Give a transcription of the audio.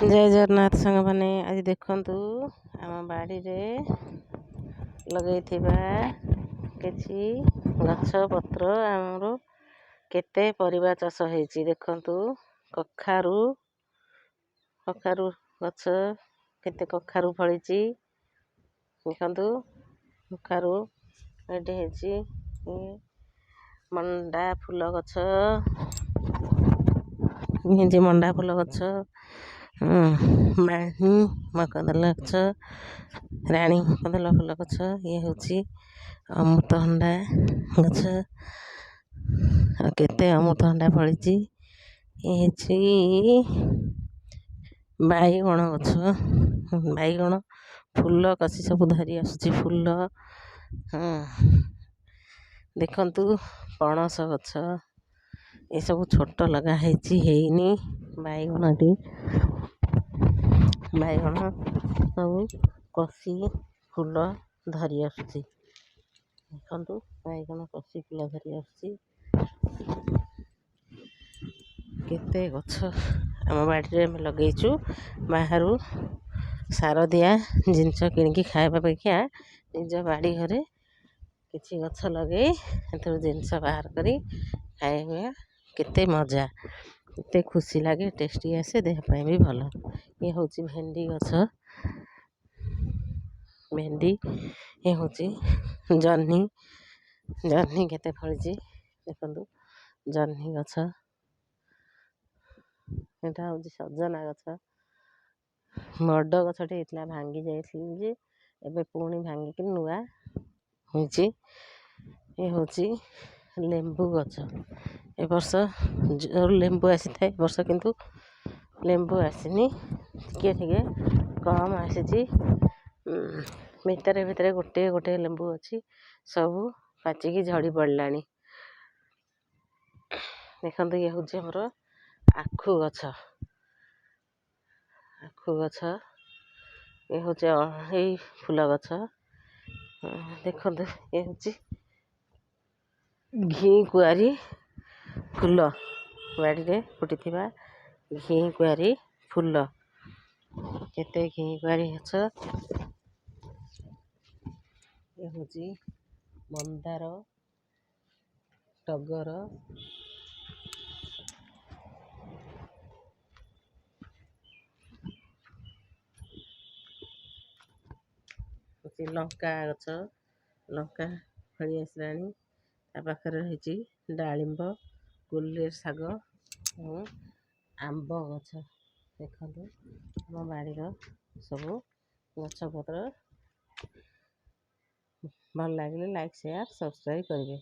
ଜୟ ଜଗନ୍ନାଥ ସାଙ୍ଗମାନେ। ଆଜି ଦେଖନ୍ତୁ, ଆମ ବାଡ଼ିରେ ଲଗେଇଥିବା କିଛି ଗଛ ପତ୍ର, ଆମର କେତେ ପରିବା ଚାଷ ହେଇଛି। ଦେଖନ୍ତୁ, କଖାରୁ କଖାରୁ ଗଛ, କେତେ କଖାରୁ ଫଳିଛି ଦେଖନ୍ତୁ। କଖାରୁ ଏଠି ହେଇଛି। ମଣ୍ଡା ଫୁଲ ଗଛ ହେଇଛି, ମଣ୍ଡା ଫୁଲ ଗଛ, ମାହିଁ ମକଦଲ ଗଛ, ରାଣୀ ମକଦଲ ଫୁଲ ଗଛ। ଇଏ ହେଉଛି ଅମୃତଭଣ୍ଡା ଗଛ, ଆଉ କେତେ ଅମୃତଭଣ୍ଡା ଫଳିଛି। ଇଏ ହେଇଛି ବାଇଗଣ ଗଛ, ବାଇଗଣ ଫୁଲ କଷି ସବୁ ଧରି ଆସୁଛି ଫୁଲ। ହଁ, ଦେଖନ୍ତୁ, ପଣସ ଗଛ ଏସବୁ ଛୋଟ ଲଗା ହେଇଛି, ହେଇନି। ବାଇଗଣଟି, ବାଇଗଣ ସବୁ କଷି ଫୁଲ ଧରି ଆସୁଛି। ଦେଖନ୍ତୁ, ବାଇଗଣ କଷି ଫୁଲ ଧରି ଆସୁଛି। କେତେ ଗଛ ଆମ ବାଡ଼ିରେ ଆମେ ଲଗେଇଛୁ। ବାହାରୁ ସାର ଦିଆ ଜିନିଷ କିଣିକି ଖାଇବା ଅପେକ୍ଷା ନିଜ ବାଡ଼ି ଘରେ କିଛି ଗଛ ଲଗେଇ ସେଥିରୁ ଜିନିଷ ବାହାର କରି ଖାଇବା କେତେ ମଜା, କେତେ ଖୁସି ଲାଗେ, ଟେଷ୍ଟି ଆସେ, ଦେହ ପାଇଁ ବି ଭଲ। ଇଏ ହେଉଛି ଭେଣ୍ଡି ଗଛ, ଭେଣ୍ଡି। ଇଏ ହେଉଛି ଜହ୍ନି, ଜହ୍ନି କେତେ ଫଳିଛି ଦେଖନ୍ତୁ ଜହ୍ନି ଗଛ। ଏଇଟା ହେଉଛି ସଜନା ଗଛ। ବଡ଼ ଗଛଟେ ହେଇଥିଲା, ଭାଙ୍ଗି ଯାଇଥିଲି ଯେ ଏବେ ପୁଣି ଭାଙ୍ଗିକି ନୂଆ ହେଇଛି। ଏ ହେଉଛି ଲେମ୍ବୁ ଗଛ। ଏ ବର୍ଷ ଜୋର ଲେମ୍ବୁ ଆସିଥାଏ, ଏ ବର୍ଷ କିନ୍ତୁ ଲେମ୍ବୁ ଆସିନି, ଟିକେ ଟିକେ କମ୍ ଆସିଛି। ଭିତରେ ଭିତରେ ଗୋଟିଏ ଗୋଟିଏ ଲେମ୍ବୁ ଅଛି, ସବୁ ପାଚିକି ଝଡ଼ି ପଡ଼ିଲାଣି। ଦେଖନ୍ତୁ, ଇଏ ହେଉଛି ଆମର ଆଖୁ ଗଛ, ଆଖୁ ଗଛ। ଏ ହେଉଛି ଏଇ ଫୁଲ ଗଛ। ଦେଖନ୍ତୁ, ଏ ହେଉଛି ଘି କୁଆରୀ ଫୁଲ, ବାଡ଼ିରେ ଫୁଟିଥିବା ଘି କୁଆରୀ ଫୁଲ। କେତେ ଘି କୁଆରୀ ଗଛ। ଏ ହେଉଛି ମନ୍ଦାର, ଟଗର, ହେଉଛି ଲଙ୍କା ଗଛ, ଲଙ୍କା ଫଳି ଆସିଲାଣି। ତା ପାଖରେ ରହିଛି ଡାଳିମ୍ବ, କୁଲେର ଶାଗ ଏବଂ ଆମ୍ବ ଗଛ। ଦେଖନ୍ତୁ, ଆମ ବାଡ଼ିର ସବୁ ଗଛପତ୍ର। ଭଲ ଲାଗିଲେ ଲାଇକ୍, ସେୟାର, ସବସ୍କ୍ରାଇବ୍ କରିବେ।